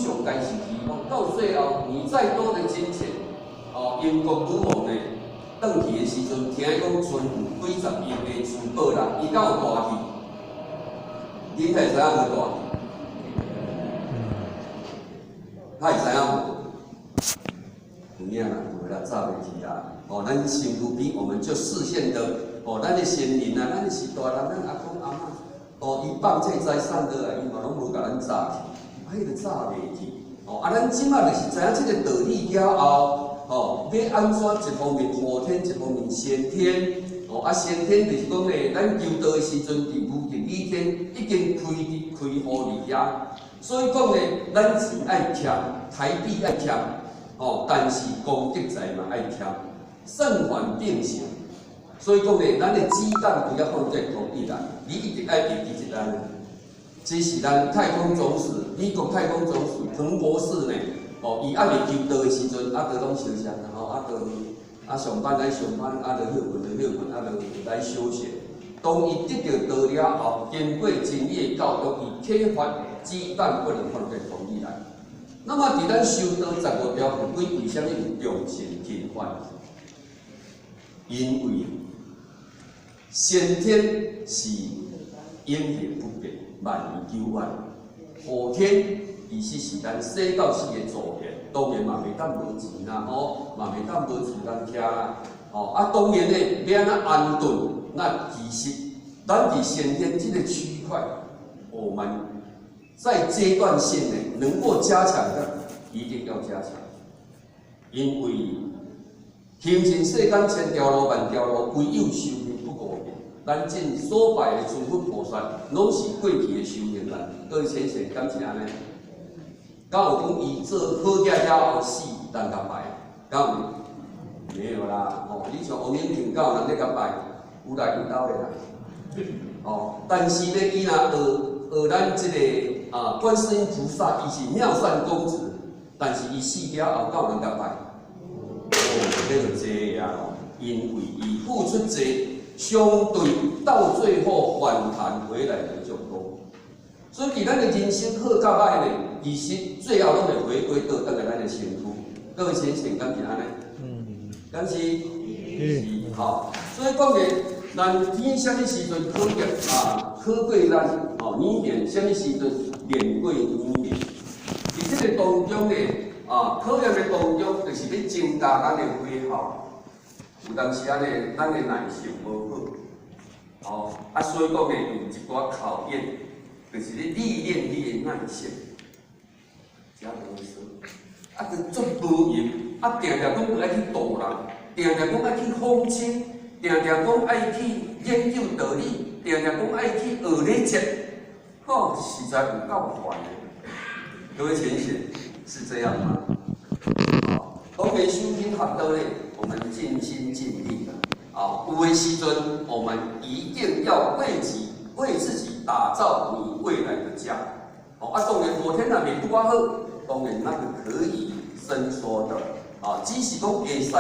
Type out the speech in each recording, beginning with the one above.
上界是希望，到最後你再多的金錢，哦，英國女王呢，轉去的時陣，聽講賰有幾十億的珠寶啦，伊敢有帶去？恁會知影無帶去？他會知影無？有影啦，有啦，走袂去啦。哦，咱身軀邊，我們就視線的，哦，咱的先人啊，咱的是大人，咱阿公阿嬤，哦，伊放這財產落來，伊嘛攏無共咱走去，啊，彼個走袂去。哦，啊，咱這馬就是知影這個道理了後，哦，欲按怎一方面後天，一方面先天。哦，啊，先天就是講咧，咱求道的時陣，佇無極理天已經開佇開悟佇遐，所以講咧，咱錢愛儉，台幣愛儉，哦，但是功德財嘛愛儉，聖凡並行。所以講咧，咱的雞蛋不要放在同一籃，你一定愛會記一項。這是咱太空總署，美國太空總署彭博士呢，哦，伊猶未求道的時陣，啊，都攏相像吼，啊，都啊上班來上班，啊，就歇睏就歇睏，啊，就來休閒。當伊得著道了後，經過真理的教育，伊啟發雞蛋不能放在同一籃。那麼，佇咱修道十五條儀軌，為啥物有眾善勤法？因為先天是永恆不變、萬年久遠；後天其實是咱生到死的助緣，當然嘛袂當無錢啦，吼，嘛袂當無厝通徛啦，吼啊，當然咧，欲按怎安頓？那其實咱佇先天這個區塊，我們在階段性的能夠加強的，一定要加強，因為行盡世間千條路萬條路，唯有修行不五變。咱見所拜的諸佛菩薩，攏是過去的修行人。各位淺顯，敢是按呢？敢有講伊做好額了後死，人共拜？敢有？沒有啦，吼！你像王永慶，敢有人咧共拜？有來𪜶兜的啦。哦，但是呢，伊若學學咱這個啊，觀世音菩薩，伊是妙善公子，但是伊死了後，敢有人共拜？哦，這就濟啊！因為伊付出濟，相對到最後反彈回來的就多。所以，佇咱的人生好佮歹呢，其實最後攏會回歸倒轉來咱的身軀。各位淺顯敢是按呢？嗯。敢是？是。好，所以講咧，咱天啥物時陣考驗啊？考過咱哦，年年啥物時陣練過年年？佇這個當中咧，啊，考驗的當中，就是欲增加咱的火候。有當時仔咧，咱的耐性無好，哦，啊，所以講咧，有一寡考驗，就是咧歷練你的耐性。遮無說，啊，閣足無閒，啊，定定講愛去度人，定定講愛去訪親，定定講愛去研究道理，定定講愛去學禮節，吼，實在有夠煩的。各位淺顯是這樣嗎？哦，當然修行學道咧，我們盡心盡力啊，有的時陣，我們一定要為自己打造你未來的家。哦，啊，當然後天若袂拄仔好，當然那個可以伸縮的。啊，只是講會使的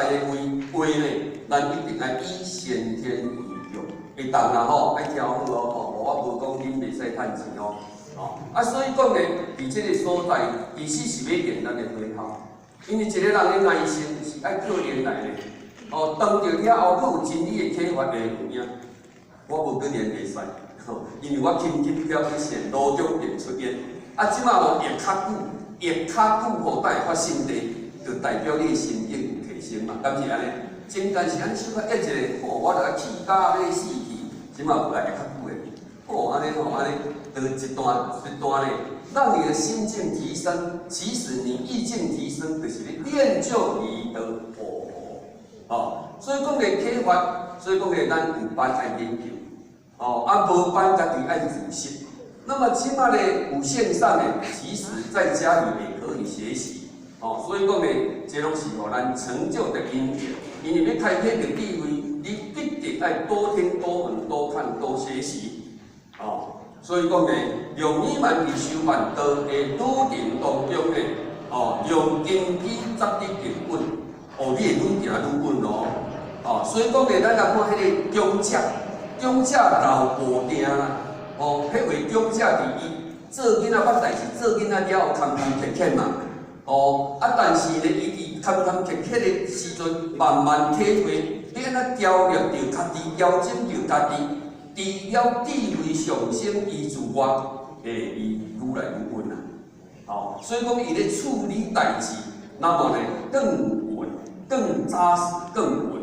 話咧，咱一定愛以先天為重。會當啦吼，愛調好哦，吼，我無講恁袂使趁錢哦。哦，啊，所以講咧，佇這個所在，其實是欲練咱的火候。因為一個人的耐性是愛靠練來的。哦，當著了後，閣有真理的啟發會有影。我無閣練會使，因為我輕輕飄去線路中便出現。啊，這馬哦，會較久，會較久吼，才會發心地，就代表你的心境有提升嘛，敢是按呢？前陣時按小可壓一下，吼，我就愛氣甲欲死去。這馬有來會較久的，吼，按呢吼，按呢，就一段一段咧，讓你的心境提升。其實你意境提升，就是咧練就你的火候。哦，所以講咧啟發，所以講咧咱有班愛研究，哦，啊無班家己愛自習。那麼這馬咧有線上的，其實在家裡也可以學習。哦，所以講咧，這攏是予咱成就的因緣。因為欲開啟著智慧，你必定愛多聽、多聞、多看、多學習。哦，所以講咧，用你們佇修辦道的旅程當中咧，哦，用根基扎得更穩，哦，你會愈行愈穩哦。哦，所以講咧，咱來看彼個強者，強者老無定啦。哦，彼位強者佇伊做囡仔捌代誌，做囡仔了後坎坎坷坷嘛，哦，啊，但是呢，伊佇坎坎坷坷的時陣，慢慢體會，欲按怎調練著家己，調整著家己，除了智慧上升，伊自我，欸，伊愈來愈穩啊，哦，所以講伊咧處理代誌，那麼呢，更穩、更紮實、更穩，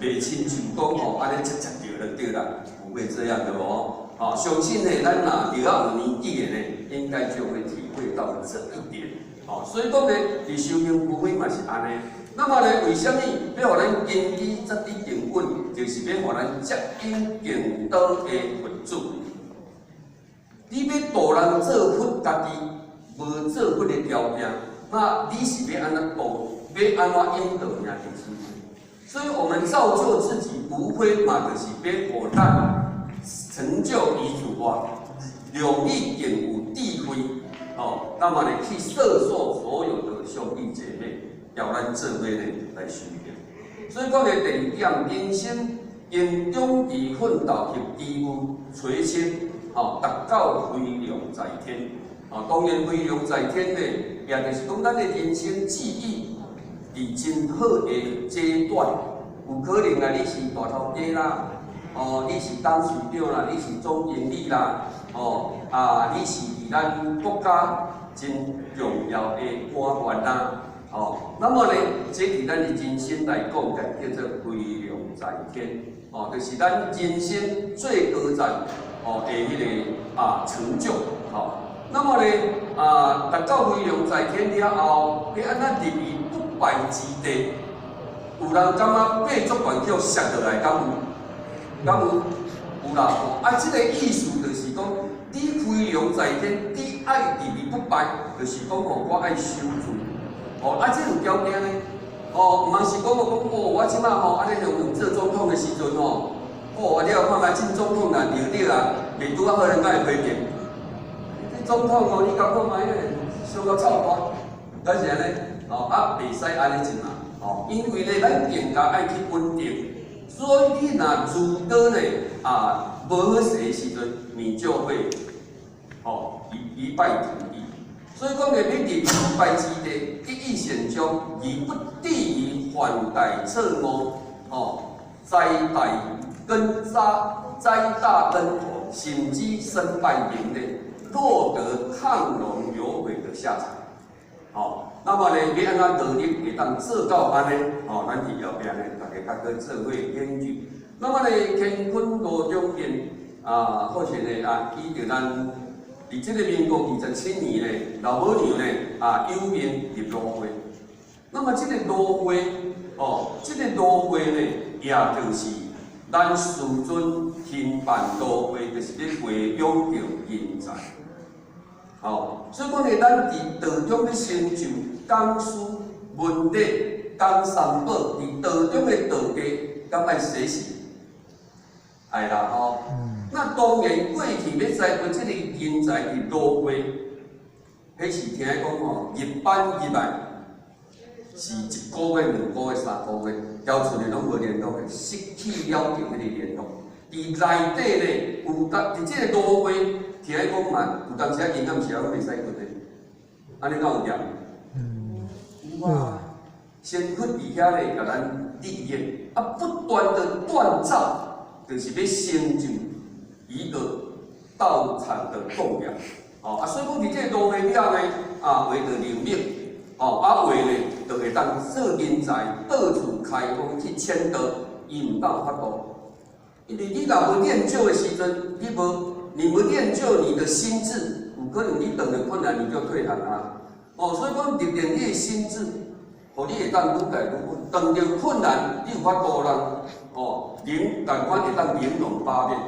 袂親像講吼，按呢切切著就對啦，不會這樣的哦。哦，相信呢，咱若比較有年紀的呢，應該就會體會到這一點。哦，所以講呢，佇修行無非嘛是按呢。那麼呢，為啥物欲予咱根基徹底定穩？就是欲予咱接引更多的佛子。你欲度人做佛，家己無做佛的條件，那你是欲按怎度？欲按怎引導爾就是。所以我們造就自己，無非嘛，就是欲予咱成就伊自我，容易更有智慧，哦，那麼呢，去攝受所有的兄弟姐妹，要咱做伙呢來修行。所以講的第二點，人生應長期奮鬥及機遇垂青，哦，達到飛龍在天。哦，當然飛龍在天呢，也就是講咱的人生際遇佇真好的階段，有可能啊，你是大頭家啦。哦，你是董事長啦，你是總經理啦，哦，啊，你是佇咱國家真重要的官員啦，哦，那麼呢，這佇咱的人生來講，叫做飛龍在天，哦，就是咱人生最高讚哦的彼个啊成就，哦，那麼呢，啊，達到飛龍在天了後，欲按怎立於不敗之地？有人感覺爬足懸予摔落來，敢有？敢有？有啦吼！啊，這個意思就是講，你飛龍在天，你愛立於不敗，就是講吼，我愛守住。哦，啊，這有條件呢。哦，毋通是講我講哦，我這馬吼，按呢用用做總統的時陣吼，哦，啊，你有看覓進總統若著著啊，袂拄仔好人家會批評。你總統哦，你敢看覓個傷夠臭大，敢是按呢？哦，啊，袂使按呢種啊，哦，因為咧，咱更加愛去穩定。所以你若如果呢啊無好勢的時陣，你就會哦一敗塗地。所以講呢，欲立不敗之地，得意善終，而不至於犯大錯誤，哦，栽大根扎栽大跟頭，甚至身敗名裂，落得亢龍有悔的下場。哦，那麼呢，欲按怎努力會當做到按呢？哦，咱佇後壁呢，大家較閣做伙研究。那麼呢，乾坤羅中殿啊，好像呢啊，依著咱佇這個民國27年呢，老母娘呢啊有命入蘆會。那麼這個蘆會，哦，這個蘆會呢，也就是咱師尊興辦蘆會，就是咧培養著人才。哦，所以講呢，咱佇道中咧成就講師、門弟、講三寶，佇道中的道家，敢愛學習？愛啦吼。那當然過去欲栽培這個人才佇蘆會，彼是聽講吼，入班入來是一個月、2個月、3個月，交出來攏無聯絡的，失去了著彼個聯絡。佇內底咧，有當佇這個蘆會，聽講嘛，有當時啊，營養時啊，攏袂使睏的，按呢敢有驗？有啊。仙佛佇遐咧，共咱歷練，啊，不斷的鍛造，就是欲成就一個道場的棟梁。哦，啊，所以講佇這個蘆會了呢，啊，有的就留名，哦，啊，有的呢，就會當做人才，到處開放去簽道，伊毋當有法度。因為你若無練就的時陣，你無練就你的心智，有可能你遇著困難你就退行啊。哦，所以講歷練你的心智，予你會當愈來愈穩。遇著困難，你有法度人，哦，能共款會當玲瓏百變。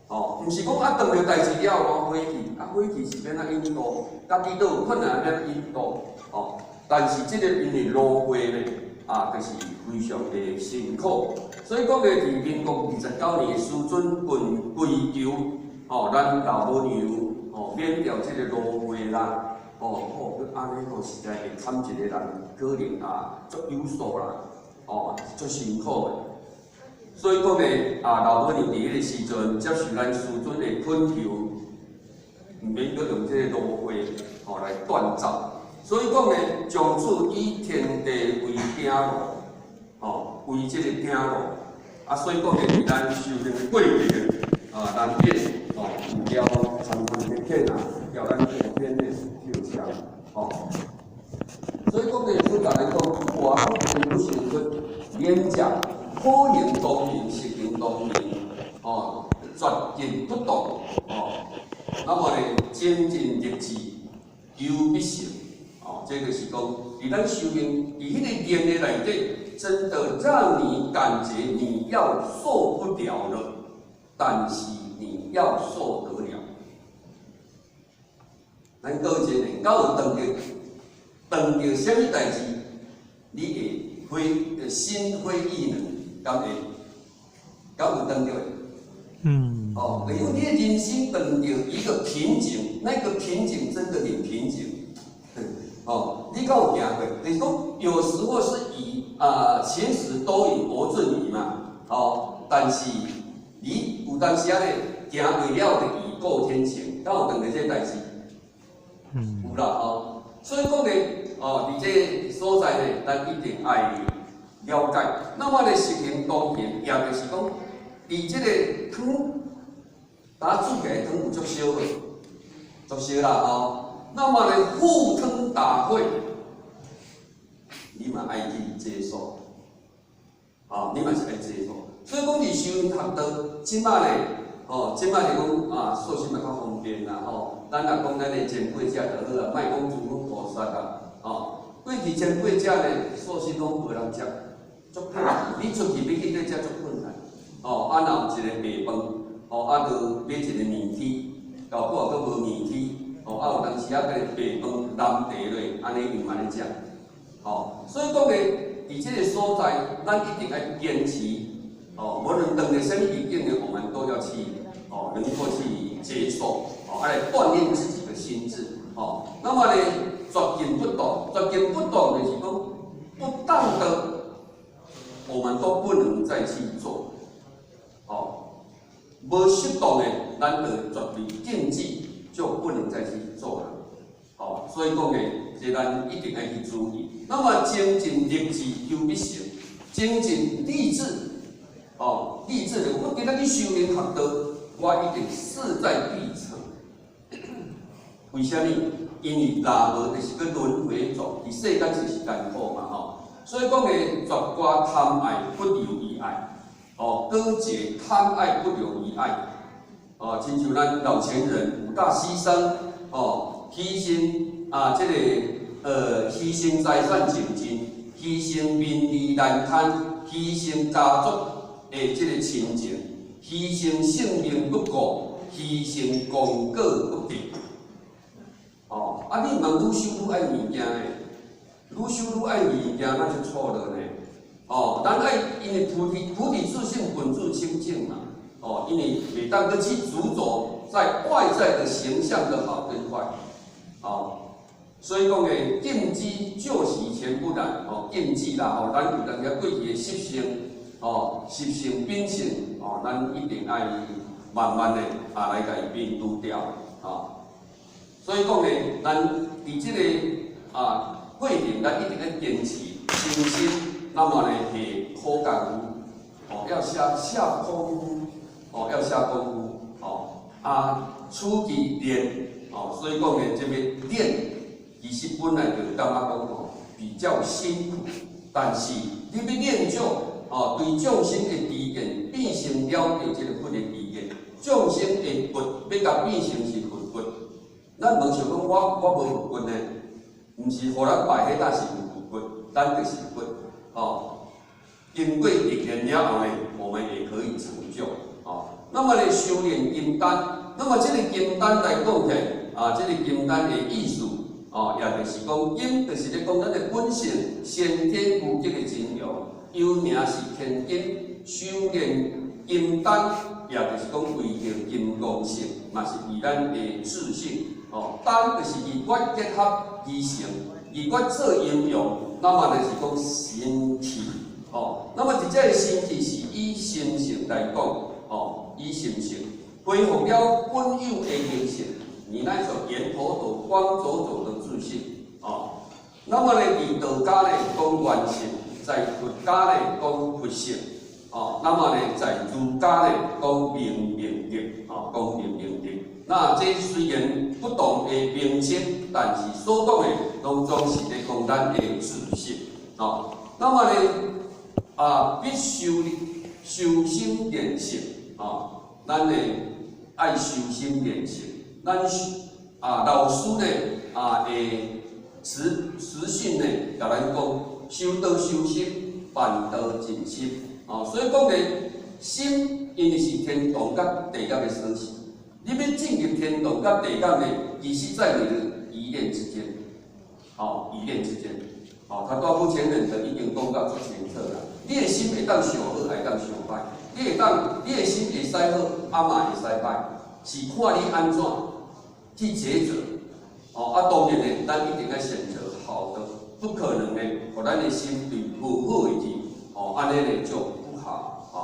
哦，毋是講啊，遇著代誌了後我火氣，啊火氣是欲按怎引導？家己都有困難，欲按怎引導？哦，但是這個因為蘆會呢，啊，就是非常的辛苦。所以講咧，佇民國29年，師尊近跪求，哦，咱老母娘，哦，免掉這個蘆會啦，哦，哦，閣按呢吼，實在會慘一個人，可能啊，足有數啦，哦，足辛苦的。所以講咧，啊，老母娘佇彼個時陣接受咱師尊的懇求，毋免閣用這个爐火吼來鍛造。所以講呢，從此以天地為鼎爐，吼，為這個鼎爐。啊，所以講呢，佇咱修行的過程啊，難免吼有了參參淺淺啊，叫咱後天的跳牆，吼。所以講呢，佛教來講，活不成佛，念者可行當明，實行當明，哦，絕境不動，哦，那麼呢，精進立志，求必成，哦，這個是講，佇咱修行，佇彼個練的內底，真的讓你感覺你要受不了了，但是你要受得了。咱講真的，敢有當著當著啥物代誌，你會灰心灰意冷，敢會？敢有當著？嗯。哦，因為你的人生當著一個瓶頸，那個瓶頸真的很瓶頸。哦，你敢有行過？就是講，有時候是以啊，晴時多雲無陣雨嘛。哦，但是你有當時仔咧行袂了，就雨過天晴，敢有當著這個代誌？嗯。有啦吼，所以講咧，哦，佇這個所在咧，咱一定愛了解。那麼咧，實行當行，也就是講，佇這個湯，打煮起來湯有足燒無？足燒啦吼。那麼咧，赴湯蹈火，你嘛愛去接受，哦，你嘛是愛接受。所以講，佇修行學道，這擺咧，哦，這擺就講啊，素食嘛較方便啦吼。咱若講咱的前輩者就好啊，莫講諸佛菩薩啊，哦，過去前輩者咧，素食攏無人食，足困難。你出去欲去佗食足困難，哦，啊，若有一個白飯，哦，啊，就買一個麵麶，舊久啊，閣無麵麶，哦，啊，有當時啊，閣白飯淋茶落，按呢樣按呢食，哦，所以講咧，佇這個所在，咱一定愛堅持，哦，無論當著啥物逆境呢，我們都要去，哦，能夠去接受，哦，來鍛鍊自己的心智，哦，那麼呢，絕境不動，絕境不動就是講不當的，我們都不能再去做，哦，無適當的，咱就絕對禁忌，就不能再去做了，哦，所以講呢，這咱一定愛去注意。那麼精進立志求必成，精進立志，哦，立志的，我今仔去修行學道，我一定勢在必成。為啥物？因為若無就是閣輪迴轉，佇世間就是艱苦嘛，吼。所以講呢，絕割貪愛不留遺愛，哦，割截貪愛不留遺愛，哦，親像咱老前人五大犧牲，哦，犧牲啊，這個犧牲財產淨盡，犧牲名利難堪，犧牲家族的這個親情，犧牲性命不顧，犧牲功過不得。哦，啊，你毋通愈修愈愛物件呢？愈修愈愛物件，那就錯了呢。哦，咱愛因為菩提，菩提自性本自清淨嘛。哦，因為袂當閣去執著在外在的形象的好跟壞。哦，所以講呢，禁止舊習全不染。哦，禁止啦，吼，咱有當時過去的習性，哦，習性秉性，哦，咱一定愛慢慢的啊來共伊摒除掉。哦，所以講呢，咱佇這個啊過程，咱一定愛堅持誠心，那麼呢下苦功夫，哦，要下下功夫，哦，要下功夫，哦，啊，處其練，哦，所以講呢，這個練其實本來就感覺講吼比較辛苦，但是你欲練就，哦，對眾生的知見變成了著這個佛的知見，眾生的骨欲共變成是佛骨。咱無想講我無佛骨呢，毋是予咱拜彼搭是有佛骨，咱就是佛，哦。經過歷練了後呢，我們也可以成就，哦。那麼呢，修煉金丹，那麼這個金丹來講起來，啊，這個金丹的意思，哦，也就是講金，就是咧講咱的本性先天具足的真容，有名是天金，修煉金丹，也就是講為著金剛性，嘛是為咱的自性。哦，丹就是二決結合而成，二決做應用，那麼就是講心氣。哦，那麼佇這個心氣是以心性來講，哦，以心性恢復了本有的形性，你那種圓妥妥、光灼灼的自性，哦。那麼呢，佇道家呢講原性，在佛家呢講佛性，哦。那麼呢，在儒家呢講明明德，哦，講明明德。那這雖然不同的名稱，但是所講的攏總是咧講咱的自性，哦。那麼呢，啊，必修修心練性，哦，咱呢愛修心練性，咱啊老師呢啊會持持續呢，共咱講修道修心，辦道淨心，哦，所以講呢，心因為是天堂佮地獄的鎖匙，你欲進入天堂佮地獄呢，其實在你的一念之間，哦，一念之間，哦，他大部前人就已經講甲足清楚啦。你的心會當想好，會當想歹，你會當，你的心會使好，啊嘛會使歹，是看你按怎去抉擇。哦，啊，當然呢，咱一定愛選擇好的，不可能呢，予咱的心對無好的去，哦，按呢呢就不好，哦。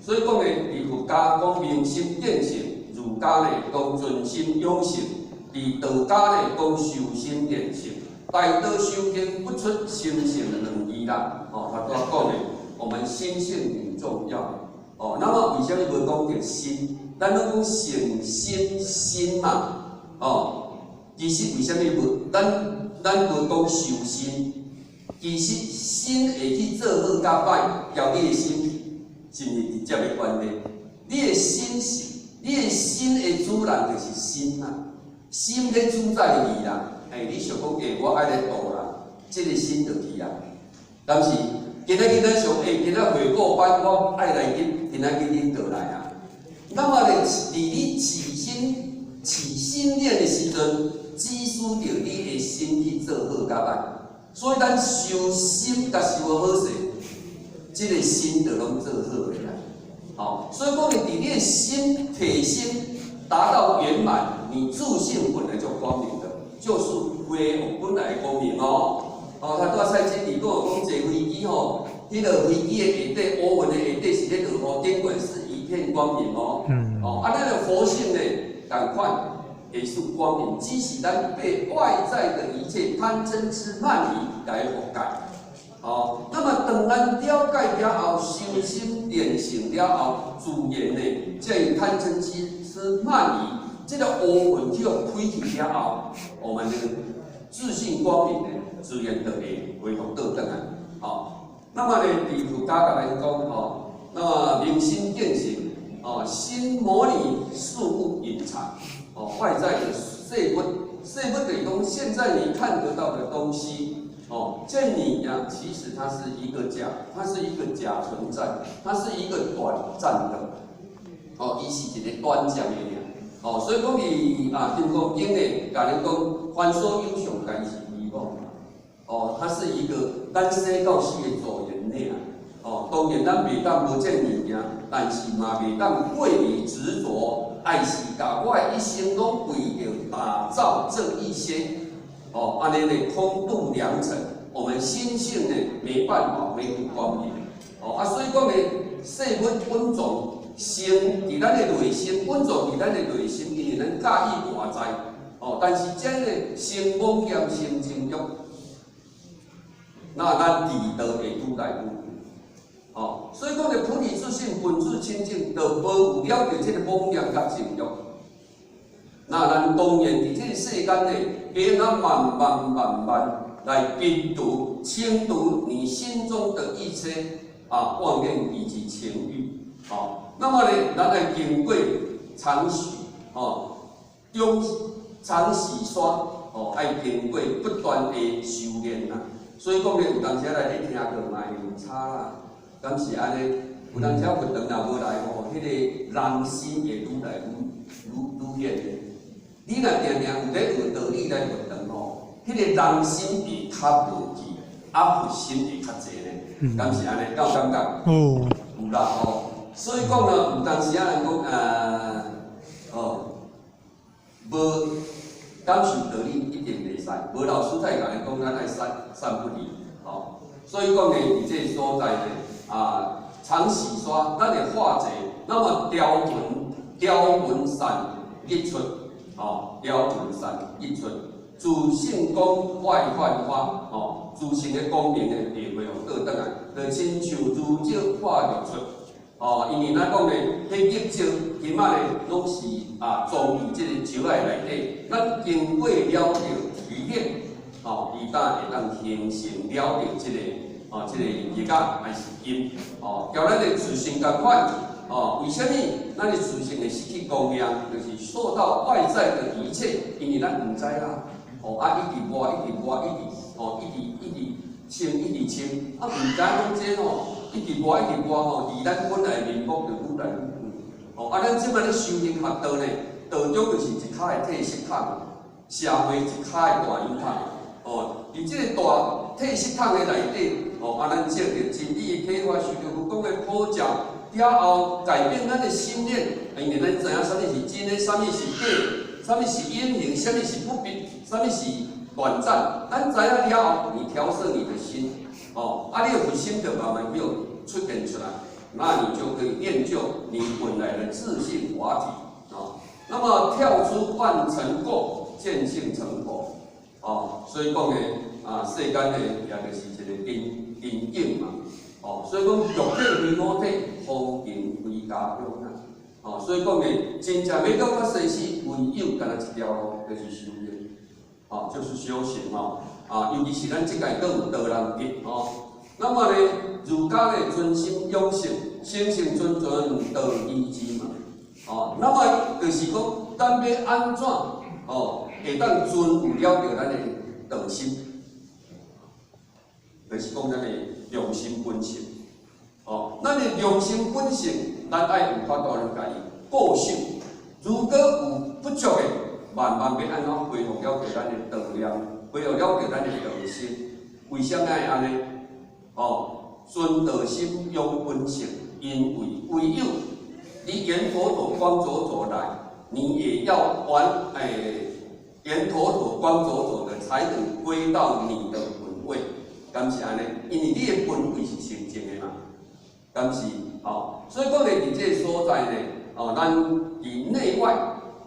所以講呢，佇佛家講明心見性，儒家呢講存心養性，佇道家呢講修心練性。大道修行不出心性兩字啦，哦，他都講的，我們心性很重要，哦，那麼為啥物無講著心？咱攏講性心心嘛，哦，其實為啥物無？咱無講修心，其實心會去做好佮歹，交你的心是毋是直接的關係？你的心是，你的心的主人就是心啊，心咧主宰你啦。欸，你想講，欸，我愛來度人，這個心就去啊。但是今仔日咱想，欸，今仔會過班，我愛來啉，今仔日恁就來啊。那麼咧，佇你起心起心念的時陣，指使著你的心去做好佮歹。所以咱修心共修好勢，這個心就攏做好的啦。吼，所以講，佇你的心體心達到圓滿，你自性本來就光明的，就是恢復本來的光明哦。哦，他拄仔蔡經理講講坐飛機吼，彼個飛機的下底烏雲的下底是咧落雨，頂懸是一片光明哦。哦，啊，咱的佛性呢，仝款也是光明，只是咱被外在的一切貪嗔癡慢疑來覆蓋。哦，那麼當咱了解了後，修心練性了後，自然呢，這貪嗔癡慢疑，這個烏雲去予開去了後，我們的自性光明呢，自然就會恢復倒轉來。哦，那麼呢，佇佛家共咱講吼，那麼明心見性，哦，心模擬事物隱藏，哦，外在的事物，事物等於講現在你看得到的東西，哦，這你呀，其實它是一個假，它是一個假存在，它是一個短暫的，哦，伊是一個短暫的爾。哦，所以講伊啊，《金剛經》呢，共咱講，凡所有相，皆是虛妄。哦，它是一個咱生到死的助緣爾。哦，當然咱袂當無這物件，但是嘛袂當過於執著，愛是共我的一生攏為著打造這一些，哦，按呢呢空度良辰，我們心性呢沒辦法恢復光明。哦，啊，所以講呢，世物蘊藏心佇咱的內心，蘊藏佇咱的內心，因為咱佮意外在。哦，但是這個生妄念、生情欲，那咱佇道會愈來愈。哦，所以講的菩提自性本自清淨，就無有了著這個妄念佮情欲。那咱當然佇這個世間呢，會按慢慢慢慢來摒除、清除你心中的一切啊妄念以及情欲。哦，那麼呢，咱來經過長時哦，中長時刷哦，愛經過不斷的修煉啦。所以講呢，有當時來咧聽課嘛會有差啦。敢是按呢？有當時佛堂若無來吼，彼個人心會愈來愈愈愈顯的。你若定定有咧學道理來佛堂吼，彼個人心會較無去，啊佛心會較濟呢。敢是按呢？敢有感覺？有。有啦吼。所以講呢，有當時仔人講啊，哦，無感受道理一定袂使，無老師在共咱講，咱愛散散不離，吼。所以講呢，佇這個所在呢，啊，常洗刷，咱會化解，那麼雕文雕文散日出，吼，了雲散日出，自性光外幻化，哦，自性的光明呢會恢復倒轉來，就親像如照化日出，哦，因為咱講呢，彼業障今仔呢攏是啊裝佇這個石仔內底，咱經過了著提煉，哦，伊才會當形成了著這個哦，這個日仔還是金，哦，交咱的自性仝款。哦，為啥物咱的自性會失去光亮？就是受到外在的一切，因為咱毋知啦。哦，啊，一直磨，一直磨，一直哦，一直一直清，一直清，啊，毋知講這吼，一直磨，一直磨吼，離咱本來面目就愈來愈遠。哦，啊，咱這擺咧修行學道呢，道中就是一跤的退色桶，社會一跤的大油桶。哦，佇這個大退色桶的內底，哦，啊，咱藉著真理的啟發，受著佛講的普照。了後改變咱的心念，因為咱知影啥物是真的，啥物是假，啥物是永恆，啥物是不變，啥物是短暫。咱知影了後，你調適你的心，哦，啊，你的佛心就慢慢叫出現出來，那你就可以練就你本來的自性法體，哦。那麼跳出萬塵垢，見性成佛，哦，所以講呢，啊，世間呢，也就是一個定定境嘛。哦，所以講肉體非我體，風景非家鄉啊。哦，所以講呢，真正欲了脫生死，唯有干焦一條路，就是修行。哦，就是修行哦。啊，尤其是咱這屆閣有道人德哦。那麼呢，儒家的存心養性，心性存存道依之嘛。哦，那麼就是講，咱欲按怎哦，會當存有了著咱的道心，就是講咱的良心本性。哦，咱的良心本性，咱愛有法度來共伊固守。如果有不足的，慢慢欲按怎恢復了著咱的道念，恢復了著咱的道心。為啥物愛按呢？哦，存道心養本性，因為唯有你緣頭陀光灼灼來，你也要完緣頭陀光灼灼的，才能歸到你的本位，敢是按呢？因為你的本位是清淨的嘛，敢是？哦，所以講咧，佇這個所在呢，哦，咱佇內外，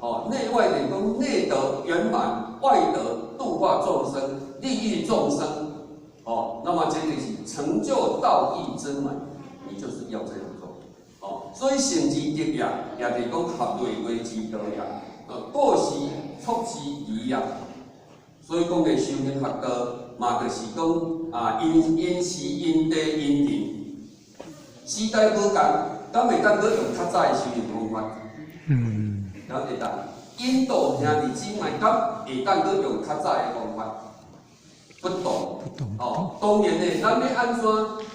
哦，內外就是講內德圓滿，外德度化眾生，利益眾生，哦，那麼這就是成就道義之門，你就是要這樣做，哦，所以成之德業，也就是講合內外之道業，過時促之儀業，所以講咧修行學道嘛，就是講啊，因因時因地因人，時代無仝，敢會當閣用較早的修行方法？敢會當？印度兄弟姊妹敢會當閣用較早的方法？不同。不同。哦，當然咧，咱欲按怎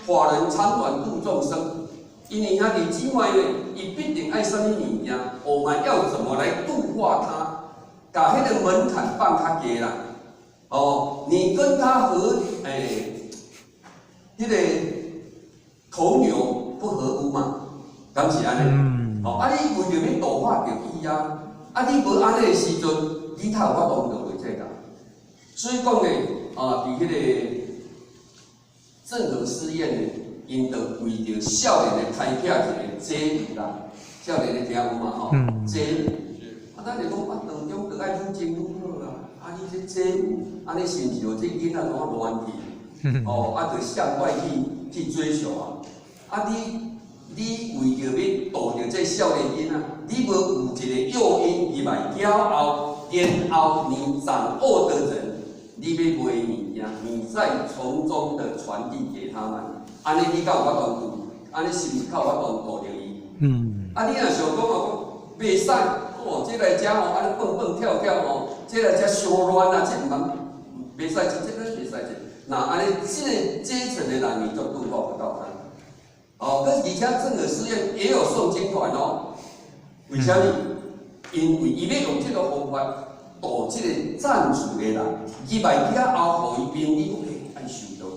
化人參團度眾生？因為兄弟姊妹咧，伊必定愛啥物物件，我們要怎麼來度化他？共彼個門檻放較低啦。哦，你跟他合，彼個同流不合污嘛，敢是按呢？哦，啊，你為著欲度化著伊啊，啊，你無按呢的時陣，你較有法度度袂這個。所以講呢，啊，佇彼個鄭和試驗呢，𪜶就為著少年的開闢一個街舞啦，少年的聽有嘛吼？街舞，啊，咱就講啊，道中就愛愈精愈好啊，啊，你這街舞，按呢是毋是予這囡仔怎亂去？哦，啊，就向外去追求啊，啊你你為著欲度著這少年囡仔，你無有一個誘因入來了後，然後你掌握的人，你欲賣物件，你再從中的傳遞給他們，按呢你較有法度度，按呢是毋是較有法度度著伊？啊，你若想講哦，講袂使，哦，這來遮吼，按呢蹦蹦跳跳吼，這來遮傷亂啊，這毋通，袂使這這個袂使這，那按呢這個階層的人，你就度化不到他。哦，而且鄭和試驗也有誦經團哦，為啥物？因為伊欲用這個方法度這個贊助的人，入來了後，予伊明理，愛修道，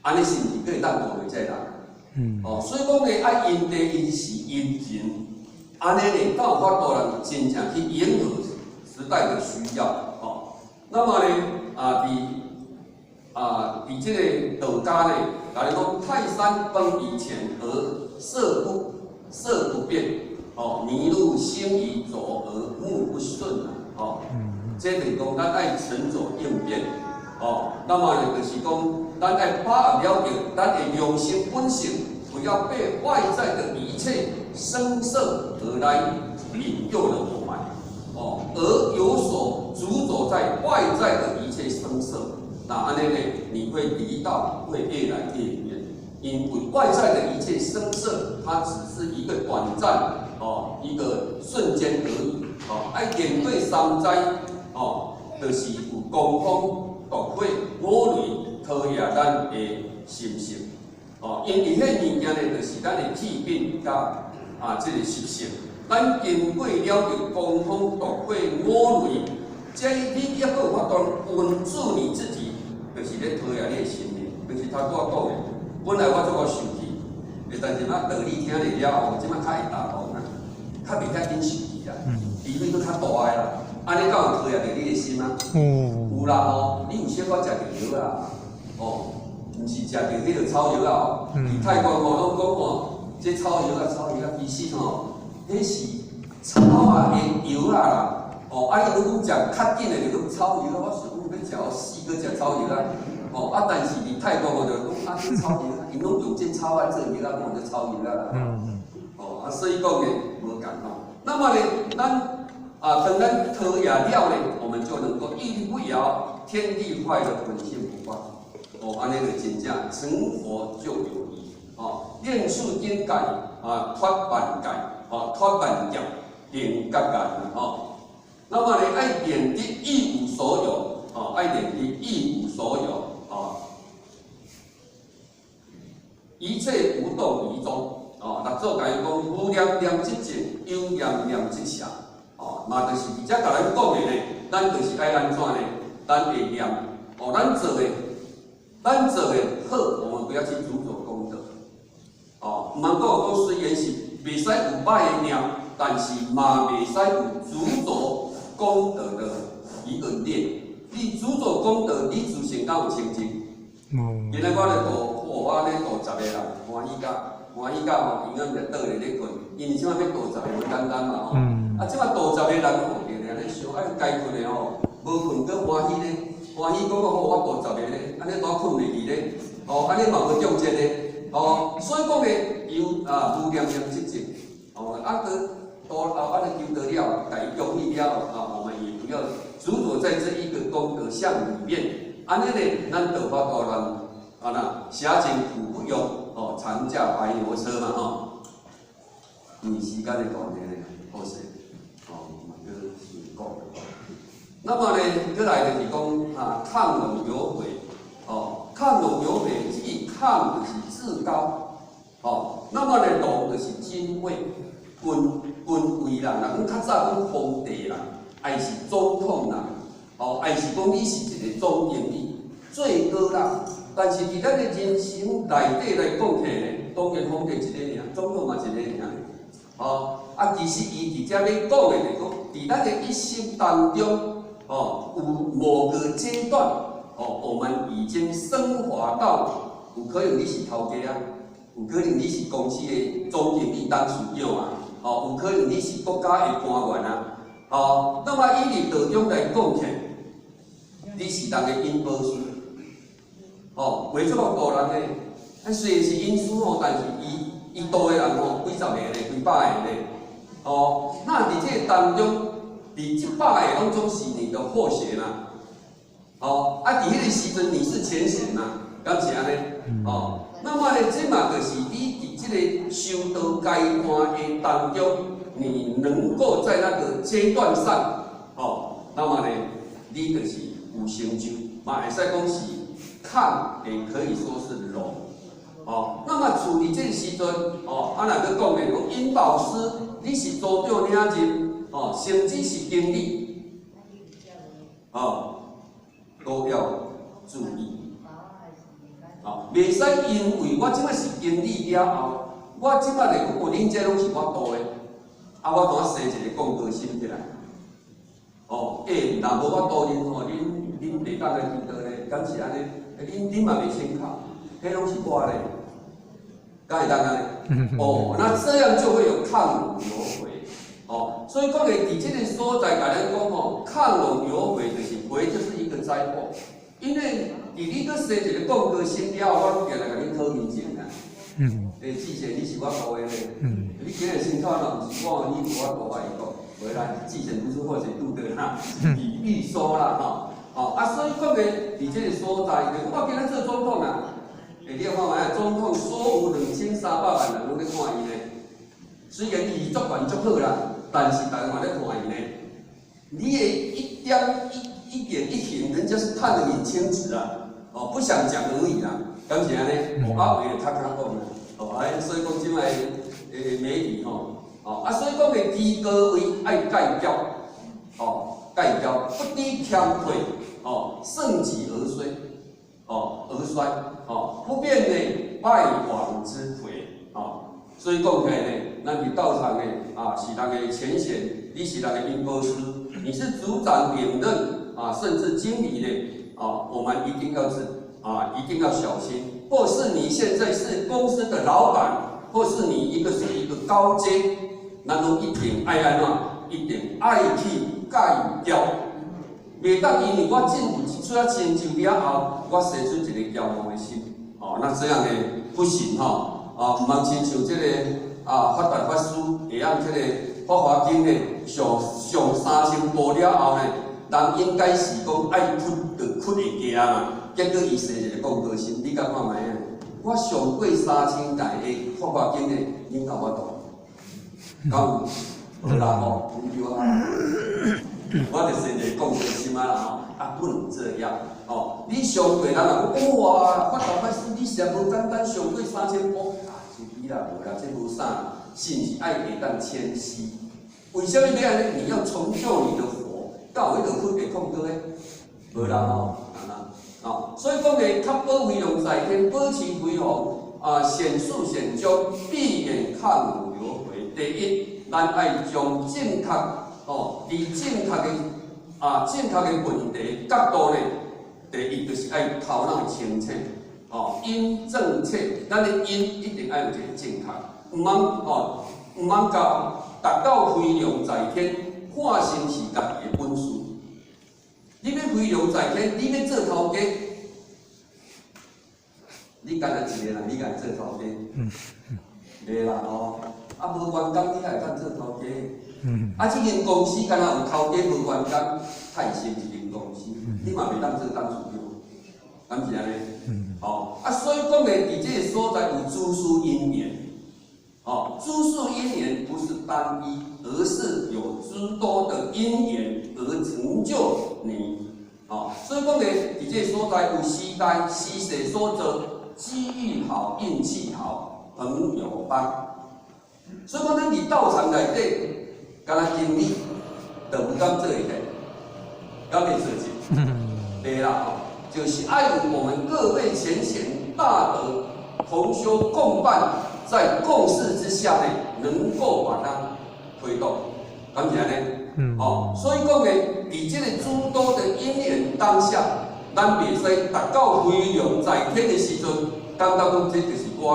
按呢是毋是閣會當度著這個人？哦，所以講呢，愛因地因時因人，按呢呢，才有法度人真正去迎合時代的需要。哦，那麼呢，啊，佇這個道家呢，共你講泰山崩於前而色不變，哦，麋鹿行於左而目不順啊，哦，這就是講咱愛沉著應變，哦，那麼呢就是講，咱愛把握了著咱的良心本性，不要被外在的一切聲色而來引誘了我們，哦，而有所執著在外在的一切聲色，那按呢呢，你會離道會越來越遠，因為外在的一切聲色，它只是一個短暫，哦，一個瞬間而已，哦，愛面對三災，哦，就是有狂風、毒火、五雷拖曳咱的心性，哦，因為彼物件呢，就是咱的氣品佮這個習性。咱經過了著狂風、毒火、五雷，這你猶閣有法度穩住你自己，就是咧拖曳你的心呢。就是頭拄仔講的，本來我足夠生氣，但是啊道理聽了了後，這擺較會答復啊，較袂遐緊生氣啦，除非閣較大的啦。按呢敢有拖曳著你的心啊？有啦吼，你有小可食著藥啊，哦，毋是食著彼個草藥啊哦。佇泰國吼，攏講吼，這草藥啊，草藥啊，其實吼，彼是草仔的藥仔啦。哦，啊，伊攏講食較緊的就講草藥啊，我想講欲食死閣食草藥啊。哦，啊，但是佇泰國吼就講啊，這草藥啊，𪜶攏用這草仔做藥啊，講做草藥啊啦。哦，啊，所以講呢，無仝吼。那麼呢，咱啊，當咱拖曳了呢，我們就能夠屹立不搖，天地壞了，本性不壞。哦，按呢就真正成佛就有餘。哦，練出境界啊，脫萬界，哦，脫萬劫，定覺界，哦。那麼呢，愛練得一無所有，哦，愛練得一無所有，哦，一切無動於衷，哦，六祖共伊講，無念念即淨，有念念即邪，哦，嘛就是佇遮共咱講的呢，咱就是愛按怎呢？咱會念，哦，咱做的好，我們不要去執著功德，哦，毋通講講雖然是袂使有歹的念，但是嘛袂使有執著功德的一個念。你執著功德，你自性敢有清淨？今仔我咧度，我咧度十個人，歡喜甲歡喜甲吼，伊暗就倒咧咧睏，因為這擺欲度十個無簡單嘛吼。啊，這擺度十個人吼，定定咧想，啊，該睏的吼，無睏閣歡喜咧，歡喜講講好，我度十個咧，按呢拄睏袂去咧，哦，按呢嘛無中箭咧，哦，所以講咧，有啊無念念即淨，哦，啊，閣度後按呢求得了，共伊恭喜了啊，我們也不要執著在這一個功德相裡面，按呢咧，咱就法度咱啊那暇情苦不用，哦，常駕白牛車嘛吼。因為時間的關係咧，好勢，哦，嘛閣想講。那麼呢，閣來就是講啊，亢龍有悔，哦，亢龍有悔，這個亢就是自高，哦，那麼呢，龍就是尊位、君位啦。若講較早講皇帝啦，還是總統啦，哦，還是講你是一個總經理，最高啦。但是佇咱的人生內底來講起來呢，當然皇帝一个爾，總統嘛一个爾。哦，啊，其實伊佇遮咧講的，就是講，佇咱的一生當中，哦，有某個階段，哦，我們已經升華到，有可能你是頭家啊，有可能你是公司的總經理、董事長啊，哦，有可能你是國家的官員啊，哦，那麼以佇道中來講起來，你是人的引寶師，哦，話這麼大人呢，啊，雖然是引師吼，但是伊伊度的人吼，幾十個咧，幾百個咧，哦，那佇這個當中，佇這百個攏總是你的後學嘛，哦，啊，佇彼個時陣你是前賢嘛，敢是按呢？哦，那麼呢，這嘛就是你佇這個修道階段的當中，你能夠在那個階段上，哦，那麼呢，你就是有成就，嘛會使講是亢，也可以說是龍。哦，那麼處佇這個時陣，哦，啊，若閣講咧，講引導師，你是組長領任，哦，甚至是經理，哦，都要注意。哦，袂使因為我這擺是經理了後，我這擺來講，哦，恁這攏是我度的，啊，我當生一個廣告心起來。哦，欸，若無我度恁吼，恁袂當來祈禱咧，敢是按呢？恁嘛袂先考，彼攏是我咧。敢會當按呢？哦，那這樣就會有亢龍有悔。哦，所以講的佇這個所在，共咱講吼，亢龍有悔，就是悔就是一個災禍。因為佇你閣生一個降高心了後，我攏定來共你討面前啦。欸，志賢，你是我徒的呢。你今日先看若毋是我，你無法度甲伊講。無啦，志賢不是禍水度的啦，比喻說啦吼。哦，啊，所以講的佇這個所在，就我今仔做總統啊，欸，你有看覓啊？總統所有2300萬人攏咧看伊呢。雖然伊足權足好啦，但是逐家嘛咧看伊呢。你的一點一一點一行，人家是看得很清楚啊。哦，不想講而已啦，敢是按呢？哦，啊，話就較較講啦。哦，啊，所以講這擺的媒體吼，哦，啊，所以講的居高位愛戒驕，哦，戒驕，不知謙退，哦，盛極而衰，哦，而衰，哦，不變呢敗亡之魁，哦，所以講起來呢，咱佇道場的啊，是人的前賢，你是人的引導師，你是組長領任啊，甚至經理呢，啊，我們一定要是啊，一定要小心。或是你現在是公司的老闆，或是你一個是一個高階，咱攏一定愛按怎？一定愛去戒驕。袂當因為我進有一撮仔成就了後，我生出一個驕傲的心。哦，那這樣呢不行吼。啊，毋通親像這個啊，法達法師會曉這個《法華經》呢，上上3000部了後呢，人應該是講愛屈就屈會行嘛。結果伊生一個降高心，你敢看覓啊？我上過3000屆的《法華經》呢，恁敢有法度？敢有？無啦吼，對啊。我就生一個降高心啊啦吼，啊不能這樣哦。你上過人若講哇，法達法師你實無簡單，上過3000部啊，是比啦無啦，這無啥，是毋是愛會當謙虛？為啥物欲按呢？你要成就你的佛，敢有彼個佛會降高的？無啦吼，啊哦，所以講呢，較保飛龍在天，保持飛龍啊，顯始顯終，避免亢龍有悔。第一，咱愛將正確哦，佇正確的啊，正確的問題角度呢，第一就是愛頭腦清醒，哦，因正確，咱的因一定愛有一個正確，毋通哦，毋通共達到飛龍在天，看成是家己的本事。你欲飛龍在天，你欲做頭家，你干焦一個人，你敢做頭家？袂啦吼，啊無員工你哪會當做頭家？啊，這間公司敢若有頭家無員工，太小一間公司，你嘛袂當做董事長，敢是按呢？哦，啊，所以講呢，佇這個所在有諸事因緣，哦，諸事因緣不是單一，而是有諸多的因緣而成就你，哦，所以講呢，佇這個所在有時代時勢所造，機遇好，運氣好，朋友幫。所以講，咱佇道場內底，敢若經理，就毋敢做會起，敢會做者？對啦吼，就是愛有我們各位前賢大德同修共辦，在共識之下呢，能夠把它推動，敢是按呢？哦，所以講呢，佇這個諸多的因緣當下，咱袂使達到飛龍在天的時陣，感覺講這就是我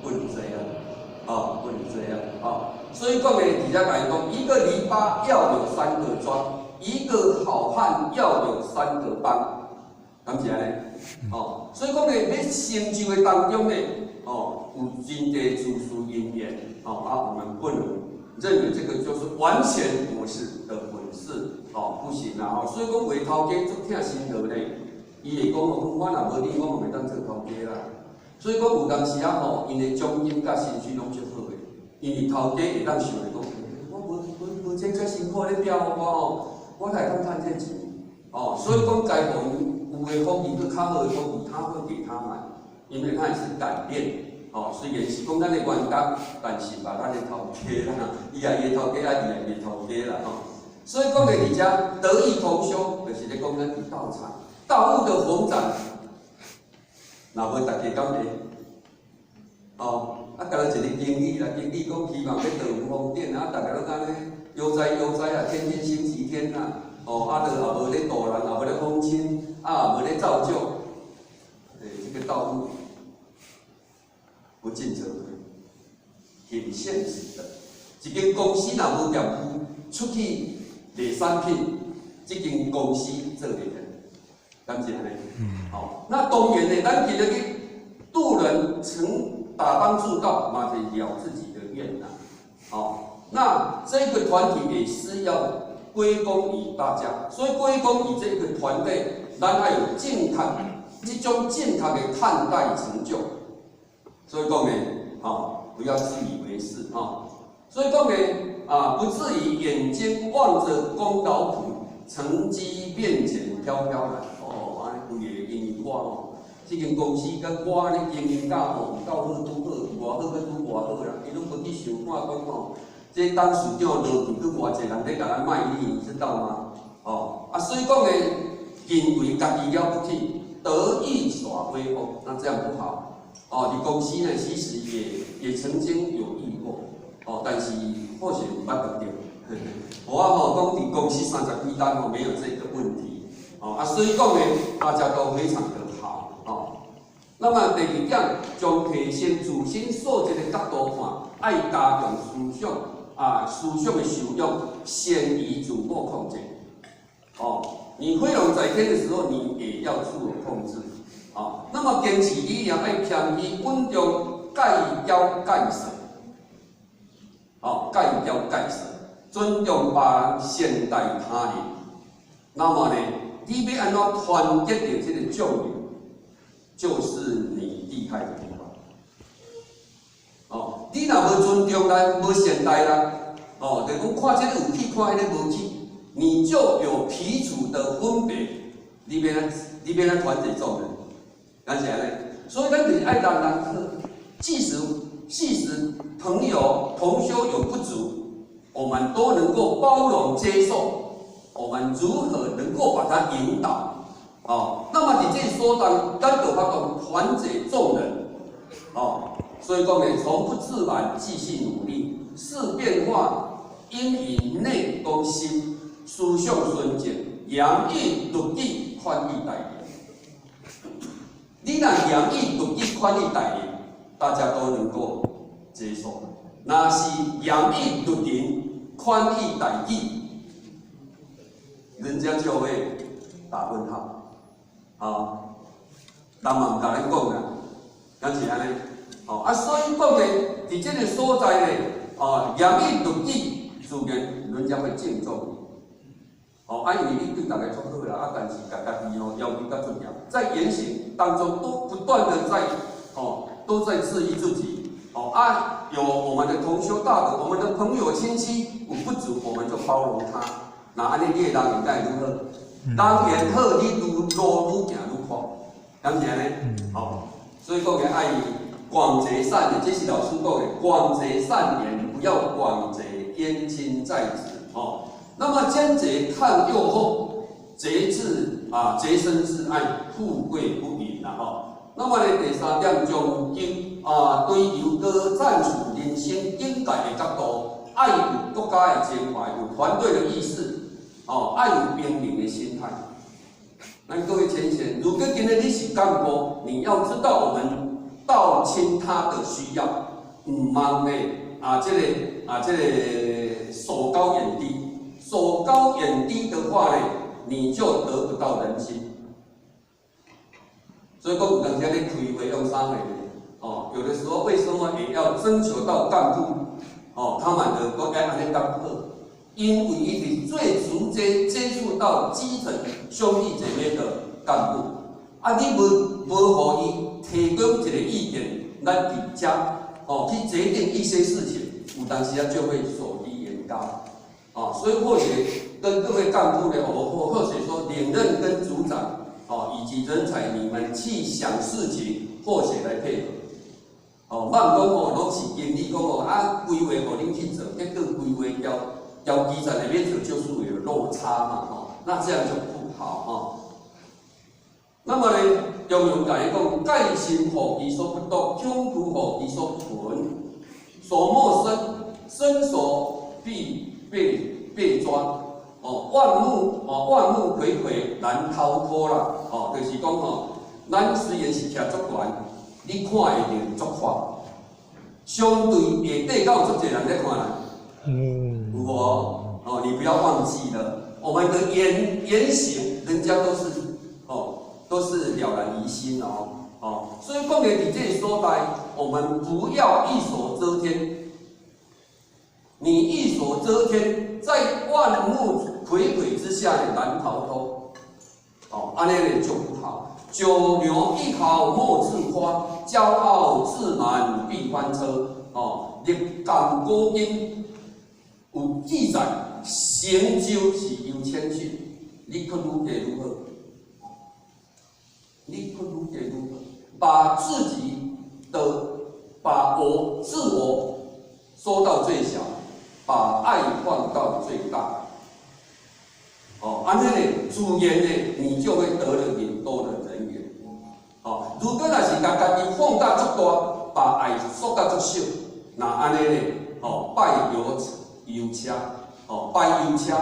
𠢕，不能這樣，哦，不能這樣，哦。所以講呢，佇遮共伊講，一個籬笆要有三個樁，一個好漢要有三個幫，敢是按呢？哦，所以講呢，欲成就的當中呢，哦，有真濟諸事因緣，哦，啊，我們不能認為這個就是完全我是的本事，哦，不行啦，吼。所以講，話頭家足疼辛勞呢，伊會講哦，我若無你，我嘛袂當做頭家啦。所以講有當時啊吼，𪜶的獎金佮薪水攏足好的，因為頭家會當想著講，我無無無這遮辛苦咧標予我吼，我哪會當趁這錢？哦，所以講該予𪜶有的福利閣較好的福利，他會給他們，因為他也是感念。哦，雖然是講咱的員工，但是嘛咱的頭家啦，伊也伊的頭家，啊伊也伊的頭家啦吼。所以講的佇遮德藝同修，就是咧講咱佇道場，道務的宏展，若無逐家敢會？哦，啊，敢若一個經理啦，經理講希望欲道有宏展啊，逐家攏按呢悠哉悠哉啊，天天星期天啦，哦，啊，就也無咧度人，也無咧訪親，啊，也無咧造就，欸，這個道務不進則退，挺現實的。一間公司若無業務出去賣產品，這間公司做袂起，敢是按呢？好，那當然呢，咱今日去渡人成打幫助道，嘛是了自己的願啦。好，那這個團體也是要歸功於大家，所以歸功於這個團隊，咱愛有正確這種正確的看待成就。所以講呢，吼，不要自以為是哈。所以講呢，啊，不至於眼睛望着功勞簿，成績面前飄飄然。哦，按呢規个經營看吼，這間公司佮我按呢經營甲吼，有夠好拄好，偌好閣拄偌好啦。伊攏無去想看講吼，這董事長落去閣偌濟人咧共咱賣力，你知道嗎？哦，啊，所以講呢，認為家己了不起，得意耍威風，那這樣不好。哦，佇公司呢，其實也曾經有遇過，哦，但是或許毋捌碰著。我吼講佇公司三十幾冬吼，沒有這個問題。哦，啊，所以講呢，大家都非常的好，哦。那麼第二點，從提升自身素質的角度看，愛加強思想啊，思想的修養，善於自我控制。哦，你飛龍在天的時候，你也要自我控制。哦，那麼堅持理念愛謙虛穩重，戒驕戒勢。哦，戒驕戒勢，尊重別人，善待他人。那麼呢，你欲按怎團結著這個眾人，就是你厲害的地方。哦，你若無尊重人，無善待人，哦，就講看這個有氣，看彼个無氣，你就有彼此的分別。你欲按怎團結眾人？敢是按呢？所以咱就是愛人人好，即使朋友同修有不足，我們都能夠包容接受。我們如何能夠把他引導？哦，那麼佇這個所在，咱就法度團結眾人。哦，所以講呢，從不自滿，繼續努力，視變化應以內攻心，思想純淨，嚴以律己，寬以待人。你若嚴以律己，寬以待人，大家都能夠接受。若是嚴以律人，寬以待己，人家就會打問號。啊，人嘛毋共咱講啦，敢是按呢？哦，啊，所以講呢，佇這個所在呢，哦，嚴以律己，自然人家會敬重你。哦，啊，因為你對大家足好啦，啊，但是共家己吼要求較足嚴，在言行當中都不斷的在，哦，都在質疑自己。哦，啊，有我們的同修大德，我們的朋友親戚有不足，我們就包容他。那按呢，你的人緣才會愈好。人緣好，你愈路愈行愈快，敢是按呢？哦，所以講嘅愛廣結善緣，這是老師講的，廣結善緣，不要廣結冤親債主。哦，那麼堅決抗誘惑，節制啊，潔身自愛，富貴不淫啦。吼。那麼呢，第三點，從經啊，追求高層次人生境界的角度，愛有國家的情懷，有團隊的意識，哦，愛有平民的心態。咱各位淺顯，如果今日你是幹部，你要知道我們道親他的需要，毋通呢啊，這個啊，這個手高眼低，手高眼低的話呢，你就得不到人心。所以講有當時咧開會用啥貨？哦，有的時候為什麼也要徵求到幹部？哦，他們的國家按呢較好，因為伊是最直接接觸到基層兄弟姐妹的幹部。啊，你無予伊提供一個意見，咱佇遮哦去決定一些事情，有當時啊就會手低眼高。哦，所以或許跟各位幹部呢，或許說領任跟組長，哦，以及人才，你們去想事情，或許來配合。哦，莫講哦，攏是經理講哦，啊，規劃予恁去做，結果規劃交交基層那邊做，就是有落差嘛，吼，那這樣就不好，吼。那麼呢，中庸共伊講，戒心乎其所不得，恐懼乎其所不聞，手莫伸，伸手必被抓。哦，萬目哦，萬目睽睽難逃脫啦。哦，就是講吼，咱雖然是徛足懸，你看會著足闊，相對下底敢有足濟人咧看啦？有無？哦，你不要忘記了，我們的言行，人家都是了然於心哦。哦，所以講的佇這個所在，我們不要一手遮天。你一手遮天，在萬目睽睽之下難逃脫。哦，按呢呢就不好。九牛一毫莫自誇，驕傲自滿必翻車。哦，立鑑古今有記載，成就是由謙遜，你閣愈低愈好，你閣愈低愈好，把自己的把我自我縮到最小，把愛放到最大。哦，按呢呢，自然呢，你就會得了很多的人緣。哦，如果若是共家己放大足大，把愛縮到足小，那按呢呢，哦，敗猶有奢，哦，敗猶奢，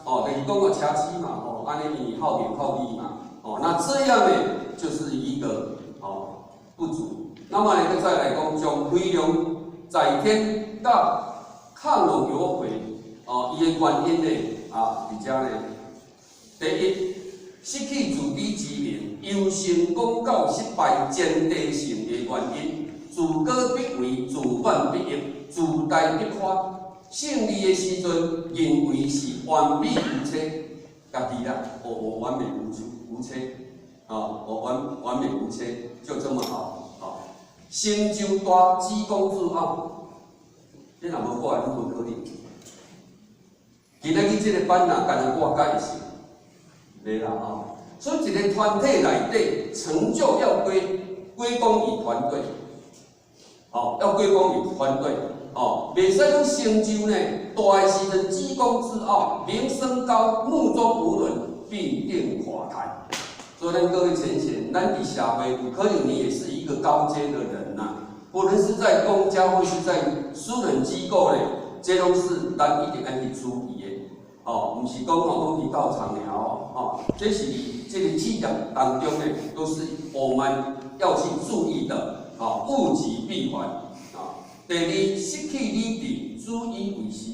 哦，就是講個奢侈嘛，哦，按呢因為好名好利嘛，哦，那這樣呢，就是一個哦不足。那麼呢，閣再來講，將飛龍在天佮亢龍有悔，哦，伊的原因呢，啊，佇遮呢。第一，失去自知之明，由成功到失敗前提性的原因，自高必危，自滿必逆，自大必誇。勝利的時陣，認為是完美無缺，家己啦，我完美無缺，啊，我完美無缺，就這麼好，啊，成就大，居功自傲，你若無我，你無可能。今仔日這個班若干焦我佮伊是，袂啦吼。所以一個團體內底成就要歸功於團隊，哦，要歸功於團隊，哦，袂使講成就呢，大的時陣居功自傲，名聲高，目中無人，必定垮台。所以咱各位淺顯，咱佇社會有可能你也是一個高階的人吶，不論是在公家或是在私人機構咧，這攏是咱一定愛去注意的。哦，毋是講吼講去道場爾哦，哦，這是這個企業當中呢，都是我們要去注意的。哦，物極必反。啊，第二，失去理智，自以為是，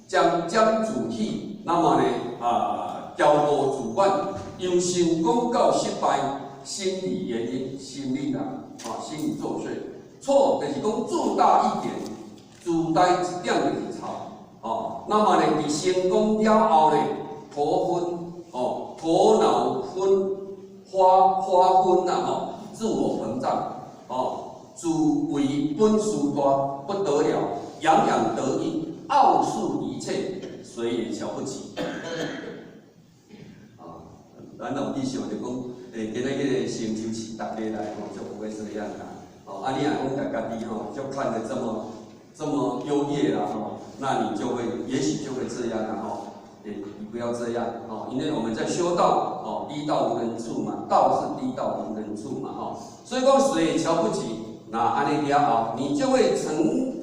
沾沾自喜，那麼呢，啊，驕傲自滿，由成功到失敗，心理原因，心理啦，啊，心理作祟。錯就是講自大一點，自大一點就是錯。哦，那麼呢，佇成功了後呢，頭昏，哦，頭腦昏花花昏啦，吼，自我膨脹，哦，自為本事大不得了，洋洋得意，傲視一切，誰也瞧不起。啊，咱若有去想著講，欸，今仔日個成就是大家來吼，就不會這樣啦。哦，啊，你若講共家己吼，就看得這麼優越啦，吼，那你就會，也許就會這樣啦，吼。欸，你不要這樣，哦，因為我們在修道，哦，低到無人處嘛，道是低到無人處嘛，吼，所以講誰也瞧不起，那按呢了後，你就會成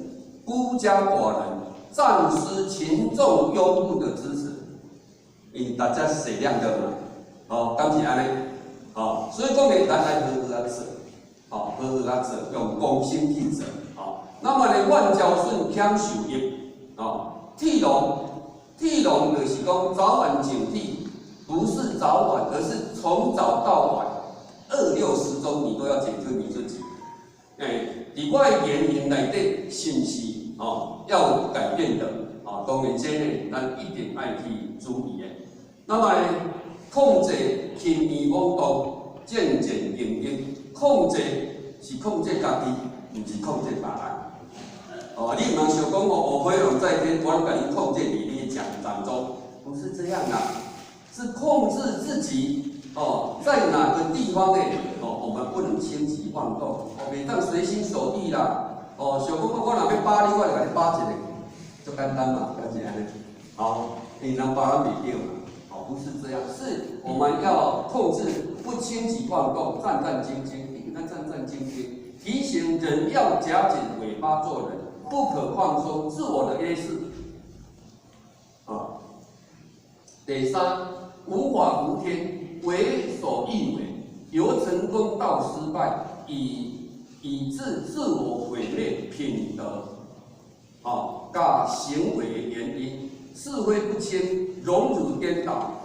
孤家寡人，暫失群眾擁護的支持，因為大家是雪亮的嘛，哦，敢是按呢？哦，所以講呢，咱愛好好仔做，哦，好好仔做，用公心去做，哦，那麼呢，怨焦損儉受益，哦，鐵籠，鐵籠就是講早晚警惕，不是早晚，而是從早到晚，二六時中你都要解決你自己。欸，佇我的言行內底，是毋是哦要改變的？哦，當然這呢，咱一定愛去注意的。那麼呢，控制輕易妄動，戰戰兢兢，控制是控制家己，毋是控制別人。哦，你毋通想講哦，我飛龍在天，我攏共你控制佇你掌掌中，不是這樣啊，是控制自己哦，在哪個地方呢？哦，我們不能輕舉妄動，哦，袂當隨心所欲啦。哦，想講我若欲巴你，我就共你巴一下，足簡單嘛，敢是按呢？好，因人巴咱袂著嘛。哦，不是這樣，是我們要控制，不輕舉妄動，戰戰兢兢，你看戰戰兢兢，提醒人要夾緊尾巴做人，不可放鬆自我的約束。啊，第三，無法無天，為所欲為，由成功到失敗，以致自我毀滅品德。啊，佮行為原因，是非不清，榮辱顛倒。